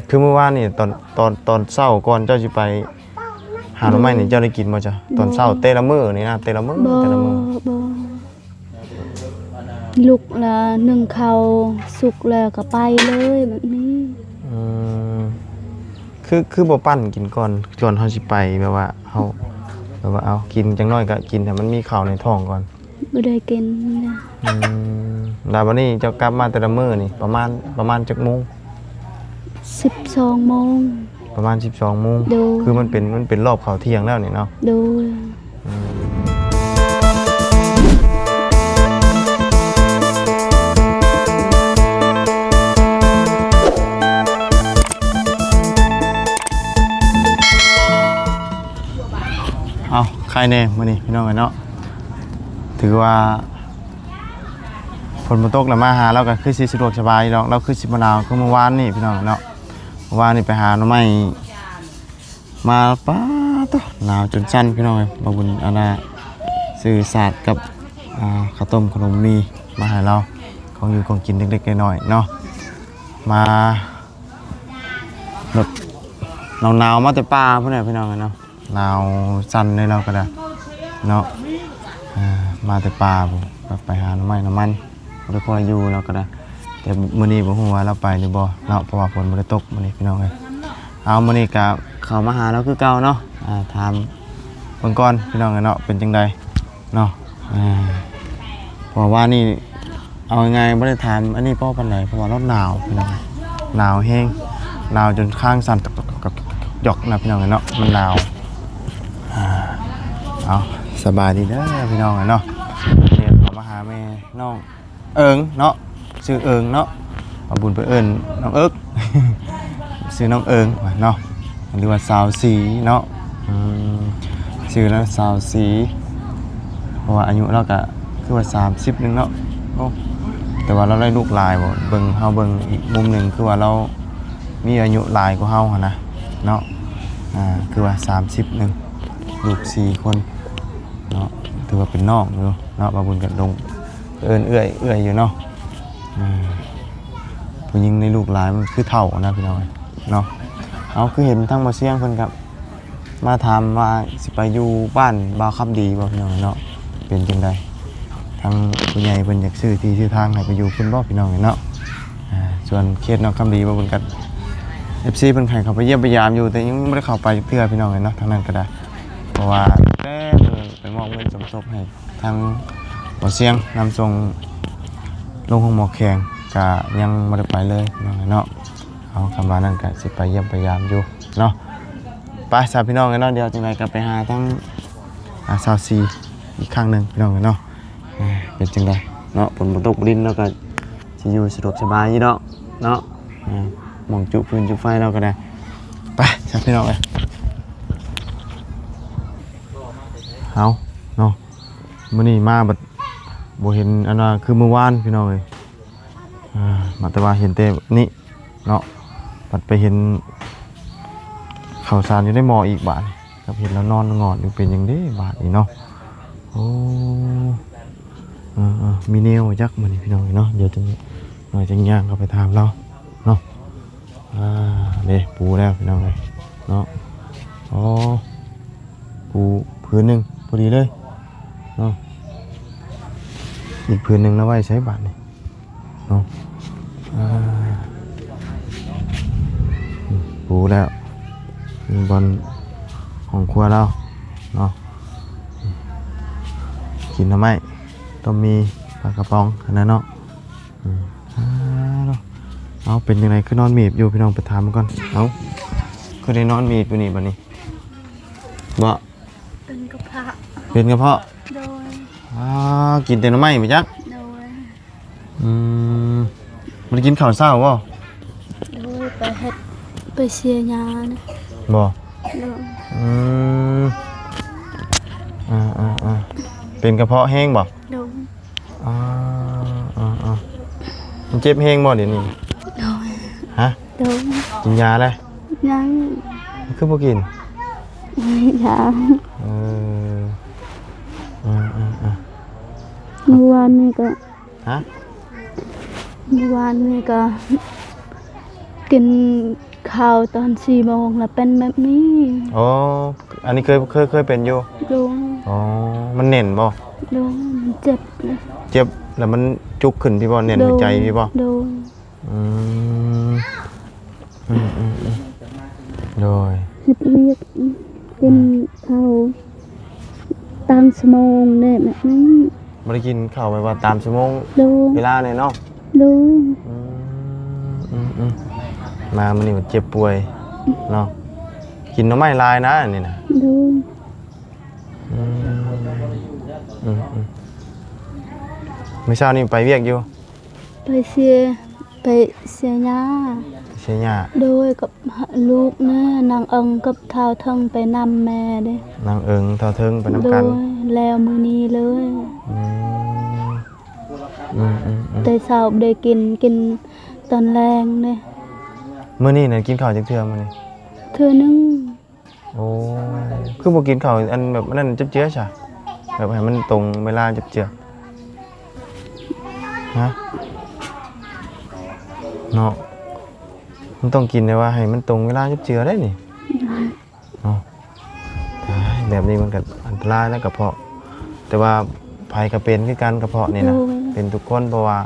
ຄືມື້ວານນີ້ຕອນ ຕອນ ຕອນເຊົ້າກ່ອນເຈົ້າຊິໄປຫາໜໍ່ໄມ້ນີ້ ເຈົ້າໄດ້ກິນບໍ່? ຕອນເຊົ້າແຕ່ລະມື້ນີ້ນະ ແຕ່ລະມື້ ບໍ່ ແຕ່ລະມື້ ບໍ່ ລຸກລະໜຶ້ງເຂົ້າ ສຸກແລ້ວກໍໄປເລີຍແບບນີ້. ອືມ ຄື ຄືບໍ່ປັ້ນກິນກ່ອນ ກ່ອນເຮົາຊິໄປ ແບບວ່າເຮົາ ແບບວ່າເອົາກິນຈັກໜ້ອຍກໍກິນໃຫ້ມັນມີເຂົ້າໃນທ້ອງກ່ອນ. ບໍ່ໄດ້ກິນເລີຍ. ອືມ ແລ້ວບັດນີ້ເຈົ້າກັບມາແຕ່ລະມື້ນີ້ປະມານ ປະມານຈັກໂມງ? ສິບສອງໂມງ. ປະມານສິບສອງໂມງ. ໂດຍ. ຄືມັນເປັນ ມັນເປັນຮອບເຂົ້າທ່ຽງແລ້ວນີ້ເນາະ. ໂດຍ. ອືມ ເອົາ ໄຄແດ່ມື້ນີ້ພີ່ນ້ອງເອີຍເນາະ ຖືວ່າຝົນບໍ່ຕົກແລ້ວ ມາຫາລາວກໍຄືຊິສະດວກສະບາຍດອກ ລາວຄືຊິບໍ່ໜາວຄືມື້ວານນີ້ພີ່ນ້ອງເນາະ. ມື້ວານນີ້ໄປຫາໜໍ່ໄມ້ມາ ປາດໂທ້ ໜາວຈົນສັ່ນພີ່ນ້ອງເອີຍ. ບ່າວບຸນອັນນ່າ ຊື້ສາດກັບ ອ່າ ເຂົ້າຕົ້ມຂະໜົມມີມາໃຫ້ລາວ ຂອງຢູ່ຂອງກິນເລັກໆນ້ອຍໆເນາະ ມາ ລົດໜາວໆ ມາແຕ່ປ່າພຸ້ນແຫຼະພີ່ນ້ອງເອີຍເນາະ. ໜາວສັ່ນເລີຍລາວກໍໄດ້ເນາະ. ເອີ ມາແຕ່ປ່າພຸ້ນ ໄປຫາໜໍ່ໄມ້ໜໍ່ມັນ ບໍ່ໄດ້ຄ່ອຍຢູ່ລາວກໍໄດ້. ແຕ່ມື້ນີ້ບໍ່ຮູ້ວ່າລາວໄປຫຼືບໍ່ເນາະ ເພາະວ່າຝົນບໍ່ໄດ້ຕົກມື້ນີ້ພີ່ນ້ອງເອີຍ. ເອົາ ມື້ນີ້ກໍເຂົ້າມາຫາລາວຄືເກົ່າເນາະ ອ່າ ຖາມເບິ່ງກ່ອນພີ່ນ້ອງເອີຍເນາະ ເປັນຈັ່ງໃດເນາະ. ອ່າ ເພາະວ່າວານນີ້ ເອົາງ່າຍໆ ບໍ່ໄດ້ຖາມອັນນີ້ພໍປານໃດ ເພາະວ່າລາວໜາວພີ່ນ້ອງ ໜາວແຮງ ໜາວຈົນຄາງສັ່ນຢອກໆນະພີ່ນ້ອງເນາະ ມັນໜາວ. ອ່າ ເອົາ ສະບາຍດີເດີພີ່ນ້ອງເນາະ. ດຽວເຂົ້າມາຫາແມ່ນ້ອງເອີງເນາະ ຊື່ເອີງເນາະ ບ່າວບຸນເພິ່ນເອີ້ນນ້ອງເອິກ ຊື່ນ້ອງເອີງເນາະ ຫຼືວ່າສາວສີເນາະ. ອືມ ຊື່ລາວສາວສີ ເພາະວ່າອາຍຸລາວກະຄືວ່າສາມສິບໜຶ່ງເນາະ. ໂອ້ ແຕ່ວ່າລາວໄດ້ລູກຫຼາຍບໍ່? ເບິ່ງ ເຮົາເບິ່ງອີກມຸມໜຶ່ງ ຄືວ່າລາວມີອາຍຸຫຼາຍກວ່າເຮົາຫັ້ນນະເນາະ. ອ່າ ຄືວ່າສາມສິບໜຶ່ງ ລູກສີ່ຄົນເນາະ ຖືວ່າເປັນນ້ອງຢູ່ເນາະ. ບ່າວບຸນກະລົງເອີ້ນເອື້ອຍ ເອື້ອຍຢູ່ເນາະ. ອືມ ຜູ້ຍິງໃນລູກຫຼາຍມັນຄືເຖົ້ານະພີ່ນ້ອງເນາະ. ເຮົາຄືເຫັນທາງບ່າວຊຽງເພິ່ນກັບ ມາຖາມວ່າຊິໄປຢູ່ບ້ານບ່າວຄຳດີບໍ່ພີ່ນ້ອງເນາະ ເປັນຈັ່ງໃດ? ທາງຜູ້ໃຫຍ່ເພິ່ນຢາກຊື້ທີ່ຊື້ທາງໃຫ້ໄປຢູ່ພຸ້ນບໍ່ພີ່ນ້ອງເນາະ. ອ່າ ສ່ວນເຂດນ້ອງຄຳດີບໍ່ ເພິ່ນກໍ ເອັຟຊີ ເພິ່ນໃຫ້ເຂົ້າໄປຢ້ຽມໄປຢາມຢູ່ ແຕ່ຍັງບໍ່ໄດ້ເຂົ້າໄປຈັກເທື່ອພີ່ນ້ອງເນາະ ທາງນັ້ນກໍໄດ້. ເພາະວ່າແຕ່ໄປມອບເງິນສົມທົບໃຫ້ທາງບ່າວຊຽງນຳສົ່ງໂລງໂຮງໝໍແຂງ ກໍຍັງບໍ່ໄດ້ໄປເລີຍພີ່ນ້ອງເນາະ. ເອົາ ຄຳວ່ານັ້ນກໍຊິໄປຢ້ຽມໄປຢາມຢູ່ເນາະ. ໄປຊະພີ່ນ້ອງເອີຍເນາະ ດຽວຈັ່ງໃດກໍໄປຫາທາງ ອ່າ ສາວສີອີກຄັ້ງໜຶ່ງພີ່ນ້ອງເອີຍເນາະ. ເປັນຈັ່ງໃດເນາະ ຝົນບໍ່ຕົກບໍ່ດິນ ລາວກໍຊິຢູ່ສະດວກສະບາຍຢູ່ດອກເນາະ. ໝ່ອງຈຸຟືນຈຸໄຟລາວກໍໄດ້. ໄປຊະພີ່ນ້ອງເອີຍ ເອົາເນາະ ມື້ນີ້ມາບັດບໍ່ເຫັນອັນວ່າຄືມື້ວານພີ່ນ້ອງເອີຍ. ອ່າ ມາແຕ່ວ່າເຫັນແຕ່ນີ້ ເນາະ ບັດໄປເຫັນເຂົ້າສານຢູ່ໃນໝໍ້ອີກບາດນີ້ ກັບເຫັນລາວນອນງອດຢູ່ ເປັນຫຍັງເດ້ບາດນີ້ເນາະ. ໂອ້ ເອີໆ ມີແນວຈັກມື້ນີ້ພີ່ນ້ອງເນາະ. ດຽວຈັ່ງໜ້ອຍຈັ່ງຍ່າງເຂົ້າໄປຖາມລາວເນາະ. ອ່າ ເດ້ ປູແລ້ວພີ່ນ້ອງເອີຍເນາະ. ອໍ ປູຜືນໜຶ່ງພໍດີເລີຍເນາະ. ອີກຜືນໜຶ່ງລະໄວ້ໃສບາດນີ້? ເນາະ ອ່າ ປູແລ້ວ ມີບ່ອນຫ້ອງຄົວລາວເນາະ. ກິນໜໍ່ໄມ້ ຕົ້ມໝີ່ ປາກະປ໋ອງ ອັນນັ້ນເນາະ. ອືມ ອ່າ ເນາະ ເອົາ ເປັນຈັ່ງໃດຄືນອນໝີບຢູ່ ພີ່ນ້ອງ ໄປຖາມເບິ່ງກ່ອນ. ເອົາ ຄືໄດ້ນອນໝີບຢູ່ນີ້ບັດນີ້ ບໍ່? ເປັນກະເພາະ ເປັນກະເພາະ. ໂດຍ. ອ່າ ກິນແຕ່ໜໍ່ໄມ້ບໍ່ຈັກ? ໂດຍ. ອືມ ບໍ່ໄດ້ກິນເຂົ້າເຊົ້າບໍ່? ໂດຍ ໄປເຮັດ ໄປເສຍຫຍ້ານະ. ບໍ່? ໂດຍ. ອືມ ອ່າໆໆ ເປັນກະເພາະແຮງບໍ່? ໂດຍ. ອ່າໆໆ ມັນເຈັບແຮງບໍ່ດຽວນີ້? ໂດຍ. ຮະ? ໂດຍ. ກິນຢາແລ້ວ? ຍັງ. ຄືບໍ່ກິນ? ຍັງ. ເອີ ເອີໆໆ ມື້ວານນີ້ກໍ ຮະ? ມື້ວານນີ້ກໍກິນ ເຂົ້າຕອນສີ່ໂມງລະເປັນແບບນີ້. ອໍ ອັນນີ້ເຄີຍ ເຄີຍ ເຄີຍເປັນຢູ່? ໂດຍ. ອໍ ມັນແໜ້ນບໍ່? ໂດຍ ມັນເຈັບ. ເຈັບ ແລ້ວມັນຈຸກຂຶ້ນພີ້ບໍ່? ແໜ້ນຫົວໃຈພີ້ບໍ່? ໂດຍ. ອືມ ອືມໆໆ ໂດຍ. ເຮັດວຽກ ກິນ ອືມ ເຂົ້າຕາມຊົ່ວໂມງແດ່ແບບນີ້. ບໍ່ໄດ້ກິນເຂົ້າແບບວ່າຕາມຊົ່ວໂມງ ໂດຍ ເວລາແດ່ເນາະ? ໂດຍ. ອືມ ອືມໆ ມາມື້ນີ້ມັນເຈັບປ່ວຍເນາະ. ກິນໜໍ່ໄມ້ຫຼາຍນະອັນນີ້ນະ. ໂດຍ. ອືມ ອືມໆ ມື້ເຊົ້ານີ້ໄປວຽກຢູ່? ໄປເຊຍ ໄປເຊຍຫຍ້າ. ເຊຍຫຍ້າ. ໂດຍ ກັບລູກນະ ນາງເອີງກັບທ້າວເທິງໄປນຳແມ່ເດ້. ນາງເອີງ ທ້າວເທິງໄປນຳກັນ. ໂດຍ ແລ້ວມື້ນີ້ເລີຍ. ອືມ ອືມໆໆ ແຕ່ເຊົ້າບໍ່ໄດ້ກິນ ກິນຕອນແລງເດ້. ມື້ນີ້ນະກິນເຂົ້າຈັກເທື່ອມື້ນີ້? ເທື່ອໜຶ່ງ. ໂອ້ ຄືບໍ່ກິນເຂົ້າອັນແບບອັນນັ້ນຈັກເທື່ອຊະ ແບບໃຫ້ມັນຕົງເວລາຈັກເທື່ອ ຮະ ເນາະ? ມັນຕ້ອງກິນແບບວ່າໃຫ້ມັນຕົງເວລາຈັກເທື່ອໄດ໋ນີ້ເນາະ. ຕາຍ ແບບນີ້ມັນກໍອັນຕະລາຍນະກະເພາະ ແຕ່ວ່າໃຜກໍເປັນຄືກັນກະເພາະນີ້ນະ. ໂດຍ. ເປັນທຸກຄົນ ເພາະວ່າ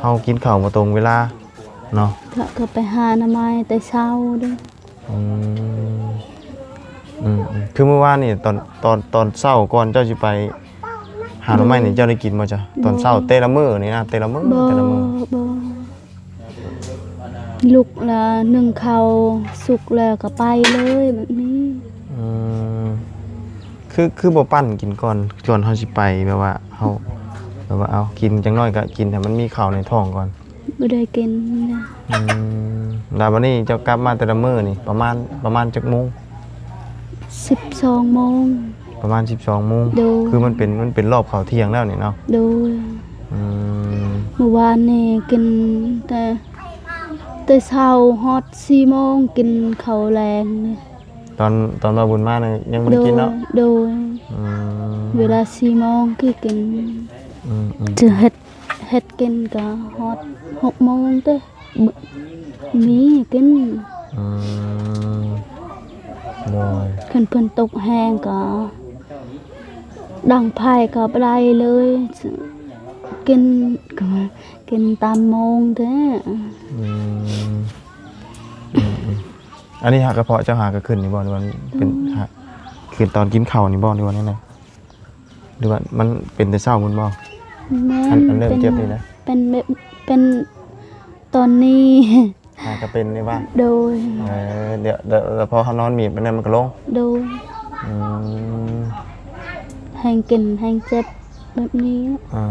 ເຮົາກິນເຂົ້າບໍ່ຕົງເວລາເນາະ. ກະ ກະໄປຫາໜໍ່ໄມ້ແຕ່ເຊົ້າເດ້. ອືມ ອືມໆ ຄືມື້ວານນີ້ຕອນ ຕອນ ຕອນເຊົ້າກ່ອນເຈົ້າຊິໄປຫາໜໍ່ໄມ້ນີ້ ໂດຍ ເຈົ້າໄດ້ກິນບໍ່ຈະ ຕອນເຊົ້າ ໂດຍ ແຕ່ລະມື້ນີ້ນະ ແຕ່ລະມື້ ບໍ່ ແຕ່ລະມື້ ບໍ່ ລຸກລະໜຶ້ງເຂົ້າ ສຸກແລ້ວກະໄປເລີຍແບບນີ້. ອືມ ຄື ຄືບໍ່ປັ້ນກິນກ່ອນ ກ່ອນເຮົາຊິໄປ ແບບວ່າເຮົາ ແບບວ່າເອົາກິນ ຢ່າງໜ້ອຍກະກິນໃຫ້ມັນມີເຂົ້າໃນທ້ອງກ່ອນ. ບໍ່ໄດ້ກິນນະ. ອືມ ແລ້ວບາດນີ້ເຈົ້າກັບມາແຕ່ລະມື້ນີ້ປະມານ ປະມານຈັກໂມງ? ສິບສອງໂມງ. ປະມານສິບສອງໂມງ. ໂດຍ. ຄືມັນເປັນ ມັນເປັນຮອບເຂົ້າທ່ຽງແລ້ວນີ້ເນາະ. ໂດຍ. ອືມ ມື້ວານນີ້ກິນແຕ່ ແຕ່ເຊົ້າຮອດສີ່ໂມງ ກິນເຂົ້າແລງນີ້. ຕອນ ຕອນບ່າວບຸນມານະຍັງບໍ່ໄດ້ກິນເນາະ. ໂດຍ. ອືມ ເວລາສີ່ໂມງຄືກິນ. ອືມໆ ຈະເຮັດ ເຮັດກິນກະຮອດຫົກໂມງເດ້ ມີກິນ. ອືມ ໂດຍ. ຄັນຝົນຕົກແຮງກະດັງໄຟກະບໍ່ໄດ້ເລີຍ ກິນ ກະກິນຕາມໂມງເດ້. ອືມ ອືມໆ ອັນນີ້ຫາກະເພາະເຈົ້າຫາກະຂຶ້ນນີ້ບໍ່ ຫຼືວ່າເປັນ ໂດຍ ຫາ ຄືຕອນກິນເຂົ້ານີ້ບໍ່ ຫຼືວ່າແນວໃດ? ຫຼືວ່າມັນເປັນແຕ່ເຊົ້າພຸ້ນບໍ່? ແມ່ນ. ອັນ ອັນເລີ່ມເຈັບນີ້ນະ ເປັນ ເປັນແບບ ເປັນຕອນນີ້ ຫາກະເປັນນີ້ວ່າ. ໂດຍ. ເອີ ດຽວ ແລ້ວ ແລ້ວພໍເຮົານອນໝີບອັນນັ້ນມັນກະລົງ. ໂດຍ. ອືມ ແຮງກິນແຮງເຈັບແບບນີ້. ອ່າ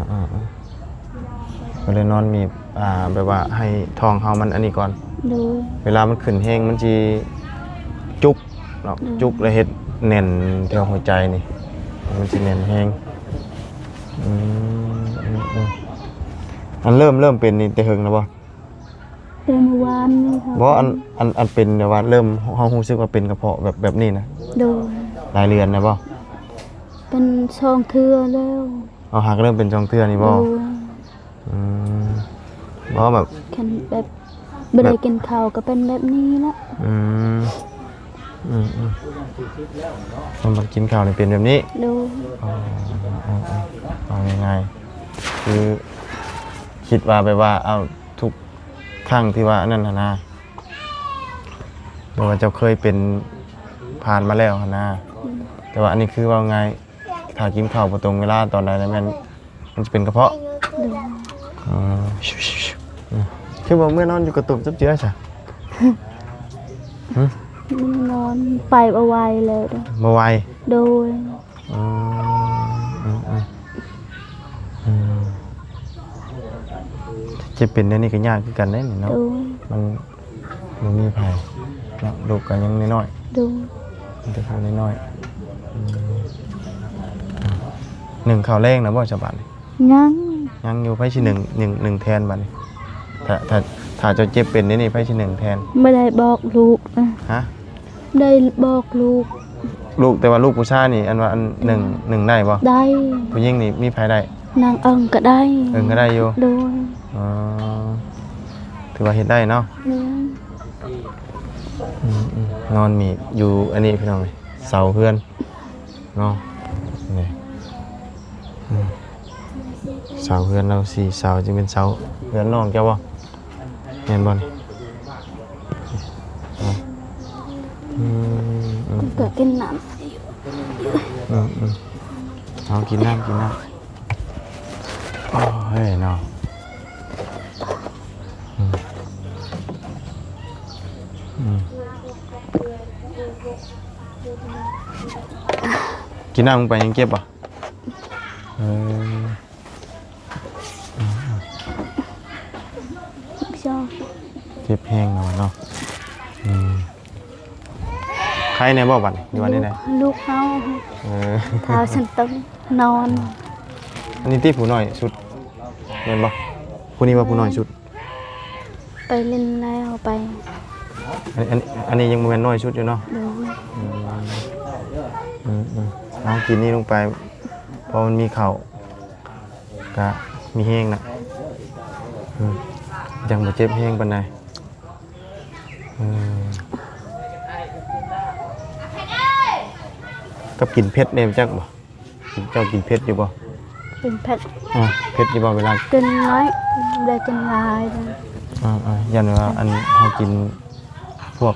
ໆ ກະເລີຍນອນໝີບ ອ່າ ແບບວ່າໃຫ້ທ້ອງເຮົາມັນອັນນີ້ກ່ອນ. ໂດຍ. ເວລາມັນຂຶ້ນແຮງມັນຊິຈຸກເນາະ. ໂດຍ. ຈຸກແລ້ວເຮັດແໜ້ນແຖວຫົວໃຈນີ້ ມັນຊິແໜ້ນແຮງ. ອືມ ອືມໆ ອັນເລີ່ມ ເລີ່ມເປັນນີ້ແຕ່ເຫິງແລ້ວບໍ່? ແຕ່ມື້ວານນີ້. ບໍ່ ອັນ ອັນ ອັນເປັນແບບວ່າເລີ່ມ ເຮົາຮູ້ສຶກວ່າເປັນກະເພາະແບບ ແບບນີ້ນະ. ໂດຍ. ຫຼາຍເດືອນແລ້ວບໍ່? ເປັນສອງເທື່ອແລ້ວ. ເອົາ ຫາກະເລີ່ມເປັນສອງເທື່ອນີ້ບໍ່? ໂດຍ. ອືມ ບໍ່ແບບ ຄັນແບບບໍ່ໄດ້ກິນເຂົ້າກະເປັນແບບນີ້ແຫຼະ. ອືມ ອືມໆ ຄັນບໍ່ກິນເຂົ້ານີ້ເປັນແບບນີ້. ໂດຍ. ອໍ ເອົາງ່າຍໆ ຄືຄິດວ່າແບບວ່າ ເອົາ ທຸກຄັ້ງທີ່ວ່າອັນນັ້ນຫັ້ນນະ ແບບວ່າເຈົ້າເຄີຍເປັນຜ່ານມາແລ້ວຫັ້ນນະ. ອືມ ແຕ່ວ່າອັນນີ້ຄືເວົ້າງ່າຍ ຖ້າກິນເຂົ້າບໍ່ຕົງເວລາຕອນໃດນະ ແມ່ນ ມັນຈະເປັນກະເພາະ. ໂດຍ. ອໍ ຄືບໍ່ເມືອນອນຢູ່ກະຕຸ່ມຈັກເທື່ອຊະ? ຫຶ? ນອນໄປບໍ່ໄຫວແລ້ວເດ້. ບໍ່ໄຫວ. ໂດຍ. ອືມ ອືມໆ ອືມ ເຈັບເປັນແນວນີ້ກະຍາກຄືກັນເດ້ນີ້ເນາະ. ໂດຍ. ມັນ ບໍ່ມີໃຜເນາະ ລູກກະຍັງນ້ອຍໆ. ໂດຍ. ມີແຕ່ຜູ້ນ້ອຍໆ. ອືມ ໜຶ້ງເຂົ້າແລງນະບໍ່ສະບາດນີ້? ຍັງ. ຍັງຢູ່. ໃຜຊິໜຶ້ງ ໜຶ້ງ ໜຶ້ງແທນບາດນີ້? ຖ້າ ຖ້າ ຖ້າເຈົ້າເຈັບເປັນແນວນີ້ ໃຜຊິໜຶ້ງແທນ? ບໍ່ໄດ້ບອກລູກນະ. ຮະ? ໄດ້ບອກລູກ. ລູກ ແຕ່ວ່າລູກຜູ້ຊາຍນີ້ ອັນວ່າອັນໜຶ້ງ ອືມ ໜຶ້ງໄດ້ບໍ່? ໄດ້. ຜູ້ຍິງນີ້ມີໃຜໄດ້? ນາງເອີງກະໄດ້. ເອີງກະໄດ້ຢູ່. ໂດຍ. ອໍ ຖືວ່າເຮັດໄດ້ເນາະ. ໂດຍ. ອືມໆ ນອນມີດຢູ່ອັນນີ້ພີ່ນ້ອງ ເສົາເຮືອນເນາະ ນີ້ ອືມ ເສົາເຮືອນລາວສີ່ເສົາ ຈຶ່ງເປັນເສົາເຮືອນນ້ອງເຈົ້າບໍ່? ແມ່ນບໍ່ນີ້? ອືມໆ ເພິ່ນກໍກິນນ້ຳ ອືມໆ ເອົາກິນນ້ຳ ກິນນ້ຳ. ໂອ້ຍເນາະ ອືມ ອືມ ກິນນ້ຳລົງໄປຍັງເຈັບບໍ່? ເອີ ເຈັບແຮງແລ້ວເນາະ ອືມ. ໄຄແດ່ບໍ່ບັດນີ້ ຫຼືວ່າແນວໃດ? ລູກເຮົາ ເອີ ພາສັນຕ້ອງນອນ. ອັນນີ້ຕິຜູ້ນ້ອຍສຸດແມ່ນບໍ່? ຜູ້ນີ້ວ່າຜູ້ນ້ອຍສຸດ ໄປຫຼິ້ນແລ້ວໄປ. ອັນ ອັນ ອັນນີ້ຍັງບໍ່ແມ່ນນ້ອຍສຸດຢູ່ເນາະ? ໂດຍ ອືມ ອືມໆ ເອົາກິນນີ້ລົງໄປ ເພາະມັນມີເຂົ້າ ກະມີແຮງນະ ອືມ ຍັງບໍ່ເຈັບແຮງປານໃດ ອືມ ກັບກິນເຜັດແດ່ ຈັກບໍ່? ເຈົ້າກິນເຜັດຢູ່ບໍ່? ກິນເຜັດ ອາ ເຜັດຢູ່ບໍ່ເວລາ? ກິນໜ້ອຍ ບໍ່ໄດ້ກິນຫຼາຍ. ອາໆ ຢ້ານວ່າອັນເຮົາກິນ ພວກ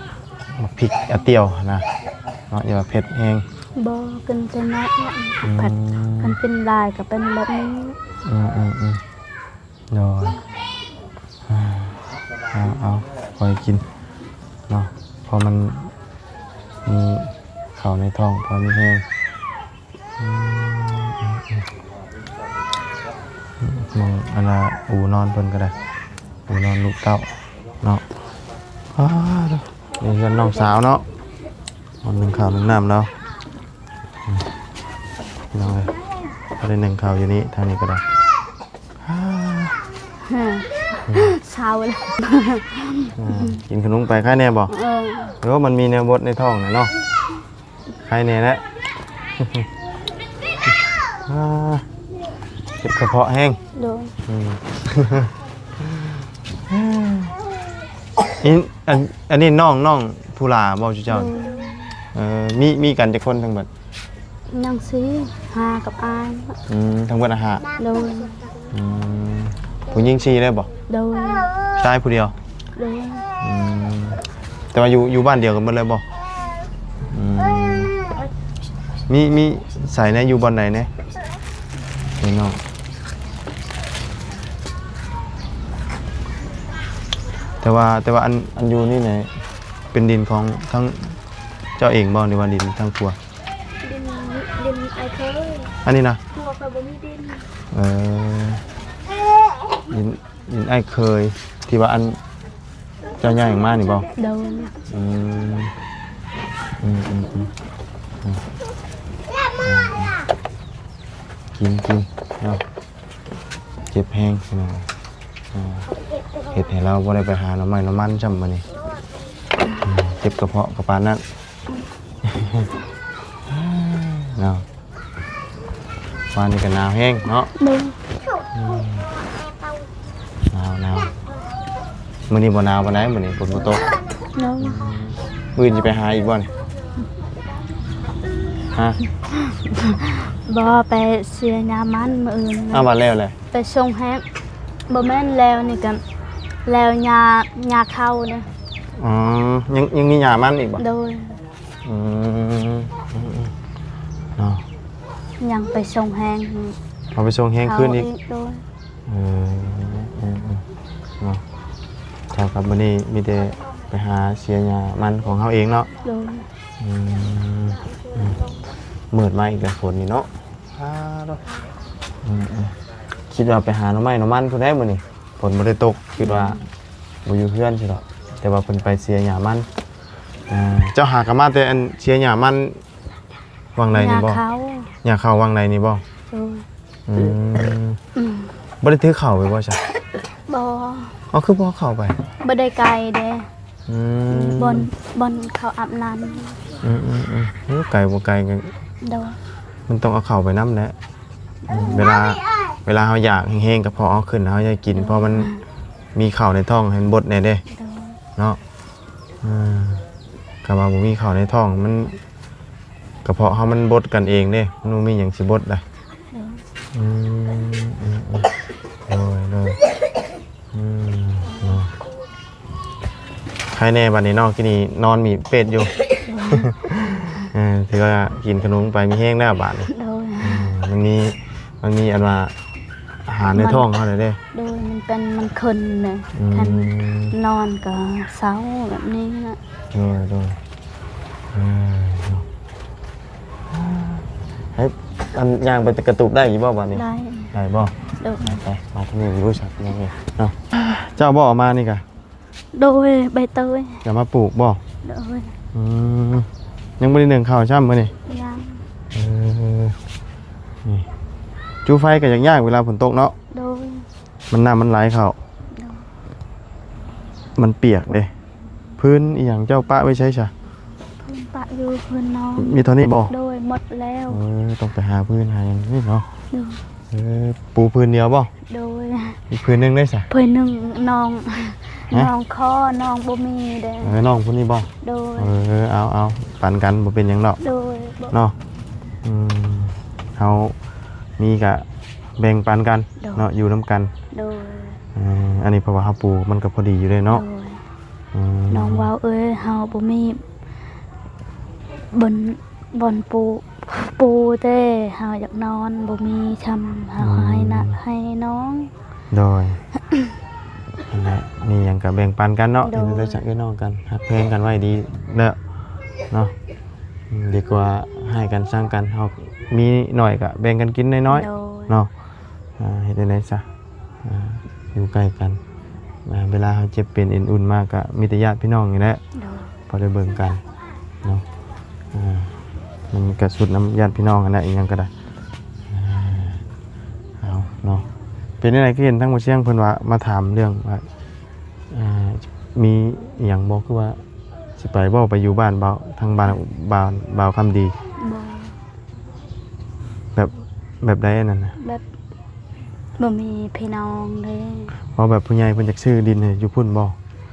ໝາກພິກອາຕຽວຫັ້ນນະເນາະ ຢ່າວ່າເຜັດແຮງ. ບໍ່ ກິນແຕ່ໜ້ອຍ ອືມ ເຜັດ ຄັນກິນຫຼາຍກໍເປັນແບບນີ້. ອືມໆໆ ໂດຍ ເອົາໆ ຄ່ອຍກິນເນາະ ເພາະມັນມີເຂົ້າໃນທ້ອງ ພໍມີແຮງ. ອືມ ອືມໆ ເບິ່ງອັນນ່າ ອູນອນເພິ່ນກໍໄດ້ ອູນອນລູກເຕົ້າເນາະ. ອ້າ ນີ້ເຮືອນນ້ອງສາວເນາະ ໜຶ້ງເຂົ້າໜຶ້ງນ້ຳແລ້ວ ອືມ ພີ່ນ້ອງເອີຍ ໄດ້ໜຶ້ງເຂົ້າຢູ່ນີ້ ທາງນີ້ກໍໄດ້. ອືມ ເຊົາແລ້ວ ອືມ ກິນຂະໜົມໄປ ໄຄແດ່ບໍ່? ເອີ ໂອ້ ມັນມີແນວບົດໃນທ້ອງນະເນາະ ໄຄແດ່ແຫຼະ. ອາ ເຈັບກະເພາະແຮງ. ໂດຍ ອືມ ອີ ອັນ ອັນນີ້ນ້ອງ ນ້ອງຜູ້ຫຼ້າບໍ່ ເຈົ້າ? ໂດຍ ເອີ ມີ ມີກັນຈັກຄົນທັງເບິດ? ຍັງສີ່ ຫ້າກັບອ້າຍ. ອືມ ທັງເບິດຫ້າ. ໂດຍ ອືມ ຜູ້ຍິງສີ່ເລີຍບໍ່? ໂດຍ ຊາຍຜູ້ດຽວ. ໂດຍ ອືມ ແຕ່ວ່າຢູ່ ຢູ່ບ້ານດຽວກັນເບິດເລີຍບໍ່? ອືມ ມີ ມີໃສແດ່ ຢູ່ບ່ອນໃດແດ່? ນີ້ເນາະ ແຕ່ວ່າ ແຕ່ວ່າອັນ ອັນຢູ່ນີ້ແຫຼະ ເປັນດິນຂອງທັງເຈົ້າເອງບໍ່ ຫຼືວ່າດິນທາງຄົວ? ດິນ ດິນອ້າຍເຂີຍ. ອັນນີ້ນະ? ຜົວຂ້ອຍບໍ່ມີດິນ. ເອີ ດິນ ດິນອ້າຍເຂີຍ ທີ່ວ່າອັນເຈົ້າຍ້າຍອອກມານີ້ບໍ່? ໂດຍ ອືມ ອືມໆໆ ອືມ ກິນ ກິນເນາະ ເຈັບແຮງພີ່ນ້ອງ ເຮັດໃຫ້ລາວບໍ່ໄດ້ໄປຫາໜໍ່ໄມ້ໜໍ່ມັນຊ້ຳມື້ນີ້ ເຈັບກະເພາະກະປານນັ້ນເນາະ. ວານນີ້ກໍໜາວແຮງເນາະ. ໂດຍ ອືມ ໜາວໆ ມື້ນີ້ບໍ່ໜາວປານໃດ ມື້ນີ້ຝົນບໍ່ຕົກ. ໂດຍ ມື້ອື່ນຊິໄປຫາອີກບໍ່ນີ້? ຮະ ບໍ່ ໄປເສຍຫຍ້າມັນມື້ອື່ນ. ອ້າວ ວ່າແລ້ວແຫຼະ ໄປສົ່ງແຮງ. ບໍ່ແມ່ນ ແລ້ວນີ້ກໍແລ້ວຫຍ້າ ຫຍ້າເຂົ້າເດ້. ອໍ ຍັງ ຍັງມີຫຍ້າມັນອີກບໍ່? ໂດຍ ອືມ ເນາະ ຍັງໄປສົ່ງແຮງ ເອົາໄປສົ່ງແຮງຄືນອີກ. ໂດຍ ເອີ ເນາະ ເທົ່າກັບມື້ນີ້ມີແຕ່ໄປຫາເສຍຫຍ້າມັນຂອງເຮົາເອງເນາະ. ໂດຍ ອືມ ອືມ ມືດມາອີກແລ້ວຝົນນີ້ເນາະ. ອືມ ອືມ ຄິດວ່າໄປຫາໜໍ່ໄມ້ໜໍ່ມັນພຸ້ນໃດ໋ມື້ນີ້ ຝົນບໍ່ໄດ້ຕົກ ຄິດວ່າ ອືມ ບໍ່ຢູ່ເຮືອນຊິດອກ ແຕ່ວ່າເພິ່ນໄປເສຍຫຍ້າມັນ. ເຈົ້າຫາກໍມາແຕ່ອັນເສຍຫຍ້າມັນຫວ່າງໃດນີ້ບໍ່? ຫຍ້າເຂົ້າ ຫຍ້າເຂົ້າຫວ່າງໃດນີ້ບໍ່? ໂດຍ ອືມ ອືມ ບໍ່ໄດ້ຖືເຂົ້າໄປບໍ່ຊະ? ບໍ່. ເອົາ ຄືບໍ່ເຂົ້າໄປ? ບໍ່ໄດ້ໄກເດ້. ອືມ ບ່ອນ ບ່ອນເຂົາອາບນ້ຳ. ອືມໆໆ ໂອ້ ໄກບໍ່ໄກກໍ ໂດຍ ມັນຕ້ອງເອົາເຂົ້າໄປນຳແຫຼະ. ອືມ ເວລາ ເວລາເຮົາຢາກແຮງໆ ກະເພາະເຮົາຂຶ້ນ ເຮົາຢາກກິນ ເພາະມັນມີເຂົ້າໃນທ້ອງໃຫ້ມັນບົດແດ່ເດ້. ໂດຍ ເນາະ. ອ່າ ກໍວ່າບໍ່ມີເຂົ້າໃນທ້ອງ ມັນ ກະເພາະເຮົາມັນບົດກັນເອງເດ້ ມັນບໍ່ມີຫຍັງຊິບົດໄດ໋. ໂດຍ ອືມ ອືມ ອືມ ໂດຍ ໂດຍ ອືມ ເນາະ ໃຄແດ່ບັດນີ້ເນາະ ກີ້ນີ້ນອນມີເປດຢູ່. ໂດຍ ເອີ ຖືວ່າກິນຂະໜົມໄປມີແຮງແລ້ວບາດນີ້. ໂດຍ ອືມ ມັນມີ ມັນມີອັນວ່າອາຫານໃນທ້ອງເຮົາແລ້ວເດ້. ໂດຍ ມັນເປັນ ມັນຂຶ້ນເດ້. ອືມ ຄັນນອນກໍເຊົາແບບນີ້ລະ. ໂດຍ ໂດຍ ເອີ ເນາະ ໃຫ້ ອັນ ຍ່າງໄປກະຕຸກໄດ້ຢູ່ບໍ່ບາດນີ້? ໄດ້ ໄດ້ບໍ່? ໂດຍ ໄປ ມາທາງນີ້ຢູ່ບໍລິສັດນີ້ເນາະ. ເຈົ້າບໍ່ເອົາມານີ້ກະ? ໂດຍ ໃບເຕີຍ. ຈະມາປູກບໍ່? ໂດຍ ອືມ ຍັງບໍ່ໄດ້ໜຶ້ງເຂົ້າຊ້ຳມື້ນີ້? ຍັງ ເອີ ນີ້ ຈູ່ໄຟກໍຢາກຍາກເວລາຝົນຕົກເນາະ. ໂດຍ ມັນ ນ້ຳມັນໄຫຼເຂົ້າ. ໂດຍ ມັນປຽກເດ້. ພື້ນອີ່ຫຍັງເຈົ້າປະໄວ້ໃສຊະ? ພື້ນປະຢູ່ພື້ນນອນ. ມີເທົ່ານີ້ບໍ່? ໂດຍ ໝົດແລ້ວ. ເອີ ຕ້ອງໄປຫາພື້ນຫາຫຍັງນີ້ເນາະ. ໂດຍ ເອີ ປູພື້ນດຽວບໍ່? ໂດຍ ອີກພື້ນໜຶ່ງເດ້ຊະ? ພື້ນໜຶ່ງນ້ອງ ຮະ? ນ້ອງຂໍ ນ້ອງບໍ່ມີເດ້. ເອີ ນ້ອງຜູ້ນີ້ບໍ່? ໂດຍ ເອີ ເອົາ ເອົາ ປັນກັນ ບໍ່ເປັນຫຍັງດອກ. ໂດຍ ເນາະ ອືມ ເຮົາມີກະແບ່ງປັນກັນ. ໂດຍ ເນາະ ຢູ່ນຳກັນ. ໂດຍ ເອີ ອັນນີ້ເພາະວ່າເຮົາປູມັນກໍພໍດີຢູ່ເດ້ເນາະ. ໂດຍ ອືມ ນ້ອງເວົ້າ ເອີຍ ເຮົາບໍ່ມີບ່ອນ ບ່ອນປູ ປູແຕ່ເຮົາຢາກນອນ ບໍ່ມີຊ້ຳ ເຮົາ ອືມ ໃຫ້ນະ ໃຫ້ນ້ອງ. ໂດຍ ນັ້ນແຫຼະ ມີຫຍັງກໍແບ່ງປັນກັນເນາະ. ໂດຍ ເຮັດໄດ້ຈັກເອື້ອຍນ້ອງກັນ ຮັກແພງກັນໄວ້ດີແລ້ວເນາະ. ອືມ ດີກວ່າຮ້າຍກັນຊັງກັນ ເຮົາມີໜ້ອຍກໍແບ່ງກັນກິນໜ້ອຍໆ. ໂດຍ ເນາະ ອ່າ ເຮັດຈັ່ງໃດຊະ ອ່າ ຢູ່ໃກ້ກັນ ອ່າ ເວລາເຮົາເຈັບເປັນເອັນອຸ່ນມາກໍມີແຕ່ຍາດພີ່ນ້ອງນີ້ແຫຼະ. ໂດຍ ພໍໄດ້ເບິ່ງກັນເນາະ. ອ່າ ມັນກະສຸດນຳຍາດພີ່ນ້ອງຫັ້ນແຫຼະ ອີ່ຫຍັງກໍໄດ້. ອ່າ ເອົາເນາະ ເປັນຈັ່ງໃດຄືເຫັນທາງໝໍຊຽງເພິ່ນວ່າມາຖາມເລື່ອງວ່າ ອ່າ ມີອີ່ຫຍັງບໍ່ ຄືວ່າຊິໄປບໍ່ ໄປຢູ່ບ້ານບ່າວ ທາງບ້ານບ່າວ ບ່າວຄຳດີ? ບໍ່ ແບບ ແບບໃດອັນນັ້ນນະ? ແບບ ບໍ່ມີພີ່ນ້ອງເດ້. ເວົ້າແບບຜູ້ໃຫຍ່ເພິ່ນຢາກຊື້ດິນໃຫ້ຢູ່ພຸ້ນບໍ່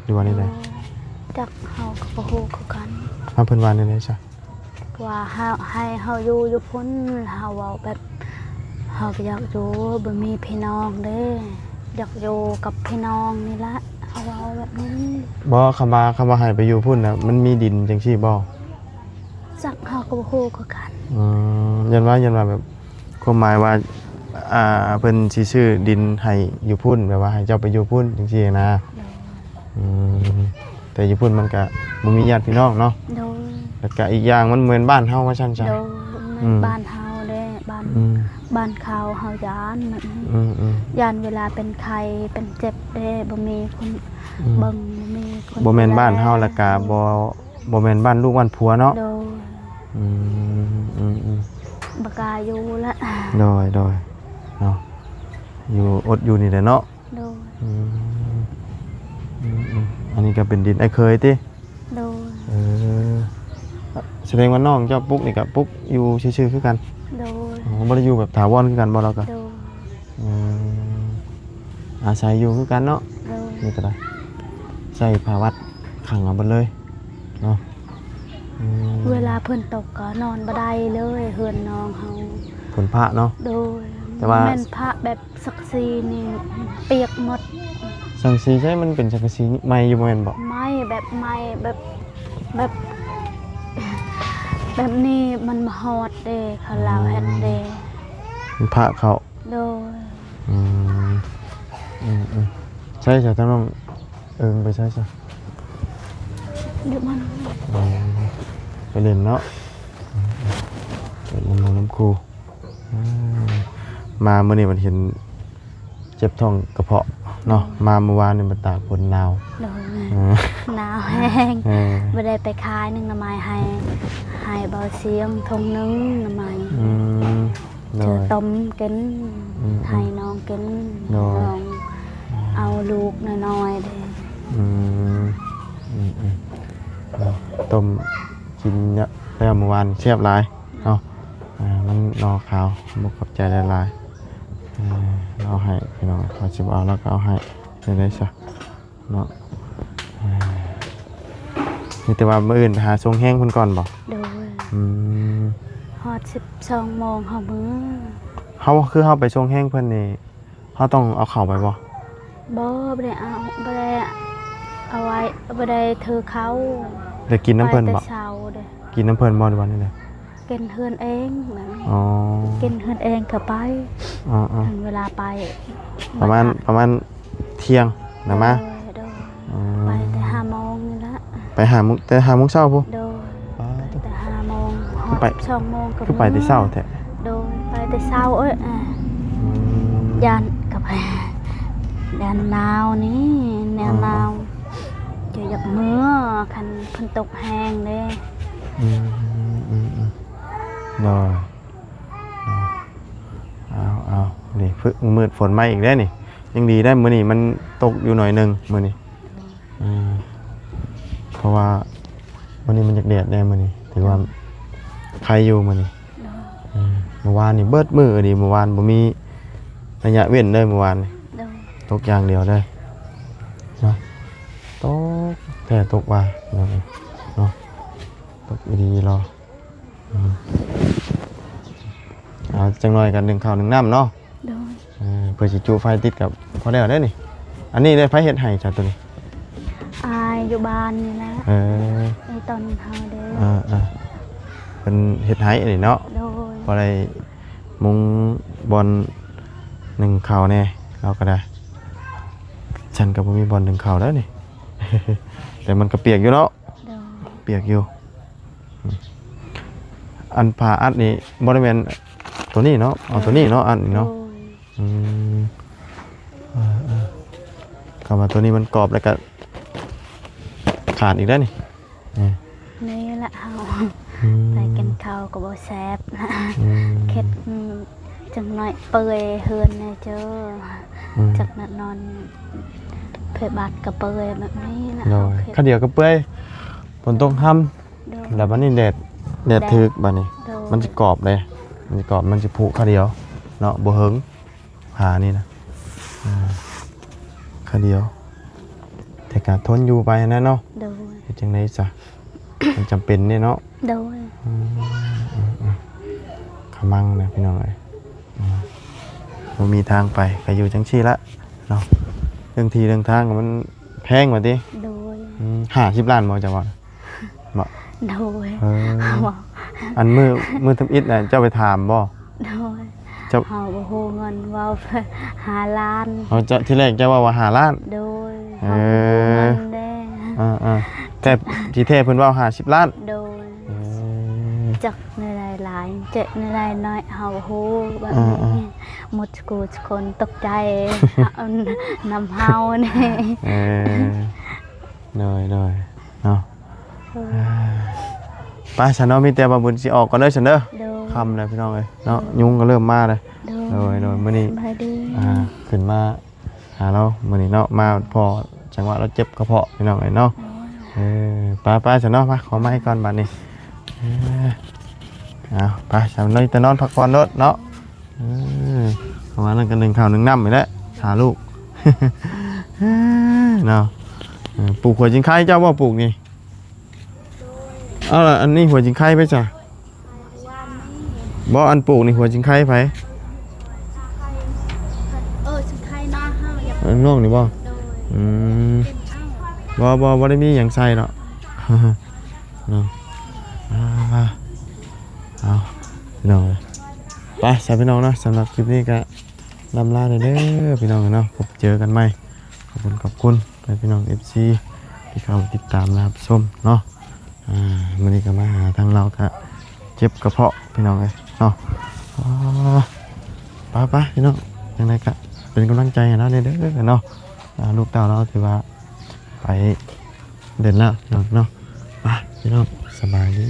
ຫຼືວ່າແນວໃດ? ເອີ ຈັກ ເຮົາກໍບໍ່ຮູ້ຄືກັນ. ວ່າເພິ່ນວ່າແນວໃດຊະ? ວ່າເຮົາ ໃຫ້ເຮົາຢູ່ ຢູ່ພຸ້ນ ເຮົາເວົ້າແບບ ເຮົາກໍຢາກຢູ່ ບໍ່ມີພີ່ນ້ອງເດ້ ຢາກຢູ່ກັບພີ່ນ້ອງນີ້ລະ ເຮົາເວົ້າແບບນີ້. ບໍ່ ຄຳວ່າ ຄຳວ່າໃຫ້ໄປຢູ່ພຸ້ນນະ ມັນມີດິນຈັ່ງຊີ້ບໍ່? ຈັກ ເຮົາກໍບໍ່ຮູ້ຄືກັນ. ອືມ ຢ້ານວ່າ ຢ້ານວ່າແບບ ຄວາມໝາຍວ່າ ອ່າ ເພິ່ນຊິຊື້ດິນໃຫ້ຢູ່ພຸ້ນ ແບບວ່າໃຫ້ເຈົ້າໄປຢູ່ພຸ້ນຈັ່ງຊີ້ນະ. ໂດຍ ອືມ ແຕ່ຢູ່ພຸ້ນມັນກະບໍ່ມີຍາດພີ່ນ້ອງເນາະ. ໂດຍ ແລ້ວກະອີກຢ່າງມັນບໍ່ແມ່ນບ້ານເຮົາວ່າຊັ້ນຊະ. ໂດຍ ອືມ ແມ່ນບ້ານເຮົາເດ້ ບ້ານ ອືມ ບ້ານເຂົາ ເຮົາຢ້ານ ອືມໆ ຢ້ານເວລາເປັນໄຂ້ເປັນເຈັບເດ້ ບໍ່ມີຄົນ ອືມ ເບິ່ງ ບໍ່ມີຄົນ ບໍ່ແມ່ນບ້ານເຮົາ ແລ້ວກະບໍ່ ບໍ່ແມ່ນບ້ານລູກບ້ານຜົວເນາະ. ໂດຍ ອືມ ອືມໆ ບໍ່ກ້າຢູ່ລະ. ໂດຍ ໂດຍ ເນາະ ຢູ່ ອົດຢູ່ນີ້ແຫຼະເນາະ. ໂດຍ ອືມ ອືມໆ ອັນນີ້ກໍເປັນດິນອ້າຍເຂີຍຕິ? ໂດຍ ເອີ ສະແດງວ່ານ້ອງເຈົ້າປຸກນີ້ກໍປຸກຢູ່ຊື່ໆຄືກັນ? ໂດຍ ອໍ ບໍ່ໄດ້ຢູ່ແບບຖາວອນຄືກັນບໍ່ລາວກໍ? ໂດຍ ອືມ ອາໄສຢູ່ຄືກັນເນາະ. ໂດຍ ນີ້ກໍໄດ້ ໃສ່ຜ້າວັດຂັງເອົາເບິດເລີຍເນາະ. ອືມ ເວລາຝົນຕົກກໍນອນບໍ່ໄດ້ເລີຍ ເຮືອນນ້ອງເຮົາ ຝົນຟ້າເນາະ. ໂດຍ ແຕ່ວ່າແມ່ນຟ້າແບບ ສັງກະສີນີ້ປຽກໝົດ. ສັງກະສີໃສ ມັນເປັນສັງກະສີໄມ້ຢູ່ບໍ່ແມ່ນບໍ່? ໄມ້ແບບ ໄມ້ແບບ ແບບ ແບບນີ້ມັນບໍ່ຮອດເດ້ ເຂົາລາວເຮັດເດ້ ມັນພະເຂົ້າ. ໂດຍ ອືມ ອືມ ອືມ ໃສຊະ ທາງນ້ອງເອີງໄປໃສຊະ? ຢູ່ບ້ານ ອືມ ໄປຫຼິ້ນເນາະ ໄປນຳໝູ່ນຳຄູ່. ອືມ ມາມື້ນີ້ມັນເຫັນເຈັບທ້ອງກະເພາະເນາະ ໂດຍ ມາມື້ວານນີ້ມັນຕາກຝົນໜາວ. ໂດຍ ເອີ ໜາວແຮງ ເອີ ບໍ່ໄດ້ໄປຂາຍໜຶ່ງໜໍ່ໄມ້ ໃຫ້ ໃຫ້ເບົາຊຽງຖົງໜຶ່ງໜໍ່ໄມ້. ອືມ ໂດຍ ຊື້ຕົ້ມກິນ ອືມ ໃຫ້ນ້ອງກິນ. ໂດຍ ນ້ອງເອົາລູກນ້ອຍໆເດ້. ອືມ ອືມໆ ເນາະ ຕົ້ມກິນແລ້ວມື້ວານແຊບຫຼາຍ. ເນາະ ອ່າ ມັນໜໍ່ຂາວ ຂອບໃຈຫຼາຍໆ. ເອີ ເອົາໃຫ້ພີ່ນ້ອງ ເຂົາຊິບໍ່ເອົາ ລາວກໍເອົາໃຫ້ ຈັ່ງໃດຊະເນາະ. ເອີ ມີແຕ່ວ່າມື້ອື່ນໄປຫາສົ່ງແຮງເພິ່ນກ່ອນບໍ່? ໂດຍ. ອືມ ຮອດສິບສອງໂມງເຮົາເມືອ. ເຮົາ ຄືເຮົາໄປສົ່ງແຮງເພິ່ນນີ້ ເຮົາຕ້ອງເອົາເຂົ້າໄປບໍ່? ບໍ່ ບໍ່ໄດ້ເອົາ ບໍ່ໄດ້ເອົາໄວ້ ບໍ່ໄດ້ຖືເຂົ້າ. ໄດ້ກິນນຳເພິ່ນບໍ່? ໄປແຕ່ເຊົ້າເດ້. ກິນນຳເພິ່ນບໍ່ ຫຼືວ່າແນວໃດ? ກິນເຮືອນເອງ. ອໍ ກິນເຮືອນເອງກໍໄປ. ອໍໆ ເວລາໄປ ປະມານ ປະມານທ່ຽງນະມາ. ໂດຍ ໂດຍ. ອໍ ໄປແຕ່ຫ້າໂມງນີ້ລະ. ໄປຫ້າໂມງ ແຕ່ຫ້າໂມງເຊົ້າພຸ້ນ? ໂດຍ. ປາດໂທ້ ໄປແຕ່ຫ້າໂມງ ຮອດ ໄປ ສິບສອງໂມງກໍ ຄືໄປແຕ່ເຊົ້າແທ້? ໂດຍ ໄປແຕ່ເຊົ້າ. ເອີຍ ອືມ ຢ້ານ ກໍໄປ ຢ້ານໜາວນີ້ ແນວ ອໍ ໜາວ ຈະຢາກເມືອ ຄັນຝົນຕົກແຮງເດ້. ອືມ ອືມ ອືມ ໂດຍ. ເອົາ ເອົາ ນີ້ ຟຶ ມືດຝົນມາອີກແລ້ວນີ້. ຍັງດີໄດ໋ ມື້ນີ້ມັນຕົກຢູ່ໜ້ອຍໜຶ່ງ ມື້ນີ້. ເອີ ເພາະວ່າມື້ນີ້ມັນຢາກແດດແດ່ ມື້ນີ້ຖືວ່າໄຄຢູ່ມື້ນີ້. ເອີ ເມື່ອວານນີ້ເບິດມື້ອີ່ຫຼີ ເມື່ອວານບໍ່ມີໄລຍະເວັ້ນເລີຍ ເມື່ອວານນີ້. ຕົກຢ່າງດຽວເລີຍເນາະ. ຕົກແທ້ຕົກວ່າເນາະ ຕົກອີ່ຫຼີຫຼໍ. ອືມ ເອົາ ຈັກໜ້ອຍກໍໜຶ້ງເຂົ້າໜຶ້ງນ້ຳເນາະ. ໂດຍ. ເອີ ເພື່ອຊິຈຸໄຟຕິດກັບພໍແລ້ວເດ້ນີ້. ອັນນີ້ເດ້ ໃຜເຮັດໃຫ້ເຈົ້າໂຕນີ້? ອ້າຍຢູ່ບ້ານນີ້ແຫຼະ. ເອີ ໄອ້ຕົນເຮົາເດ້. ເອີໆ ເພິ່ນເຮັດໃຫ້ນີ້ເນາະ. ໂດຍ. ພໍໄດ້ມຸງບ່ອນໜຶ້ງເຂົ້າແດ່ ເຮົາກໍໄດ້. ຊັ້ນກໍບໍ່ມີບ່ອນໜຶ້ງເຂົ້າແລ້ວນີ້ ແຕ່ມັນກໍປຽກຢູ່ເນາະ. ໂດຍ. ປຽກຢູ່. ອັນຜ້າອັດນີ້ບໍ່ໄດ້ແມ່ນໂຕນີ້ເນາະ? ເອົາໂຕນີ້ເນາະ ອັດນີ້ເນາະ. ໂດຍ. ອືມ ເອີໆ ຄຳວ່າໂຕນີ້ມັນກອບແລ້ວກະຂາດອີກແລ້ວນີ້. ເອີ ນີ້ລະເຮົາ ອືມ ໄປກິນເຂົ້າກໍບໍ່ແຊບ. ອືມ ເຄັດ ອືມ ຈັກໜ້ອຍເປື່ອຍເຮືອນແດ່ເຈີ. ອືມ ຈັກໜ້ອຍນອນ ເພບາດກໍເປື່ອຍແບບນີ້ລະ. ໂດຍ. ເຮົາເຄັດ ຄາດດຽວກໍເປື່ອຍ ຝົນຕົກຮຳ. ໂດຍ. ແລ້ວບັດນີ້ແດດ ແດດ ແດດຖືກບັດນີ້. ໂດຍ. ມັນຊິກອບເດ້ ມັນຊິກອບ ມັນຊິຜຸຄາດດຽວເນາະ ບໍ່ເຫິງ ຜ້ານີ້ນະ. ອ່າ ຄາດດຽວ ແຕ່ກະທົນຢູ່ໄປຫັ້ນແຫຼະເນາະ. ໂດຍ. ເຮັດຈັ່ງໃດຊະ ມັນຈຳເປັນເດ້ເນາະ. ໂດຍ. ອືມ ຂະມັງນະພີ່ນ້ອງເອີຍ. ອືມ ບໍ່ມີທາງໄປ ກໍຢູ່ຈັ່ງຊີ້ລະເນາະ. ເລື່ອງທີ່ເລື່ອງທາງກໍມັນແພງວ່າຕິ? ໂດຍ. ອືມ ຫ້າສິບລ້ານບໍ່ ເຈົ້າວ່າ? ບໍ່? ໂດຍ. ເອີ ອັນມື້ ມື້ທຳອິດນະ ເຈົ້າໄປຖາມບໍ່? ໂດຍ. ເຈົ້າ ເຮົາບໍ່ຮູ້ເງິນ ເວົ້າຫ້າລ້ານ. ເອົາ ເຈົ້າ ທີແລກເຈົ້າເວົ້າວ່າຫ້າລ້ານ. ໂດຍ. ເອີ ເຮົາບໍ່ຮູ້ເງິນເດ້. ເອີໆ ແຕ່ທີ່ແທ້ເພິ່ນເວົ້າຫ້າສິບລ້ານ. ໂດຍ. ເອີ ຈັກແນວໃດຫຼາຍ ຈັກແນວໃດໜ້ອຍ ເຮົາບໍ່ຮູ້ແບບນີ້. ເອີໆ ໝົດສະກູສະຄົນຕົກໃຈ ນຳເຮົານີ້. ເອີ ໂດຍໆ ເນາະ. ເອີ ໄປຊັ້ນເນາະ ມີແຕ່ວ່າບຸນຊິອອກກ່ອນເດີຊັ້ນເດີ. ໂດຍ. ຄ່ຳແລ້ວພີ່ນ້ອງເອີຍເນາະ. ໂດຍ. ຍຸງກໍເລີ່ມມາແລ້ວ. ໂດຍ. ໂດຍໆ ມື້ນີ້ ສະບາຍດີ. ອ່າ ຂຶ້ນມາຫາລາວມື້ນີ້ເນາະ ມາພໍ້ຈັງຫວະລາວເຈັບກະເພາະພີ່ນ້ອງເອີຍເນາະ. ໂດຍ. ເອີ ໄປໆ ຊັ້ນເນາະ ມາ ຂໍໄມ້ກ່ອນບັດນີ້. ເອີ ເອົາ ໄປຊັ້ນເນາະ ແຕ່ນອນພັກຜ່ອນໂລດເນາະ. ເອີ ປະມານນັ້ນກໍໜຶ້ງເຂົ້າໜຶ້ງນ້ຳນີ້ແຫຼະ ຖ້າລູກ ເນາະ. ເອີ ປູກຫົວຈິງໄຄເຈົ້າບໍ່ ປູກນີ້? ເອົາລະ ອັນນີ້ຫົວຈິງໄຄໄປຊະ? ບໍ່ ອັນປູກນີ້ຫົວຈິງໄຄໃຜ? ເອີ ຊິງໄຄນາເຮົາ. ເອີ ນ້ອງນີ້ບໍ່? ໂດຍ. ອືມ ບໍ່ ບໍ່ ບໍ່ໄດ້ມີຫຍັງໃສ່ດອກເນາະ. ອ່າ ເອົາ ພີ່ນ້ອງເອີຍ ໄປຊະພີ່ນ້ອງເນາະ. ສຳລັບຄລິບນີ້ກໍ ລຳລາແດ່ເດີພີ່ນ້ອງເນາະ. ພົບເຈີກັນໃໝ່. ຂອບຄຸນ ຂອບຄຸນໄປພີ່ນ້ອງ ເອັຟຊີ ທີ່ເຂົ້າມາຕິດຕາມ ແລະ ຮັບຊົມເນາະ. ອ່າ ມື້ນີ້ກໍມາຫາທາງລາວ ກະເຈັບກະເພາະພີ່ນ້ອງເອີຍເນາະ. ອ່າ ໄປໆ ພີ່ນ້ອງ ຈັ່ງໃດກະເປັນກຳລັງໃຈໃຫ້ລາວແດ່ເດີເນາະ. ອ່າ ລູກເຕົ້າລາວຖືວ່າໄປເດີນແລ້ວເນາະ. ໄປພີ່ນ້ອງ ສະບາຍດີ.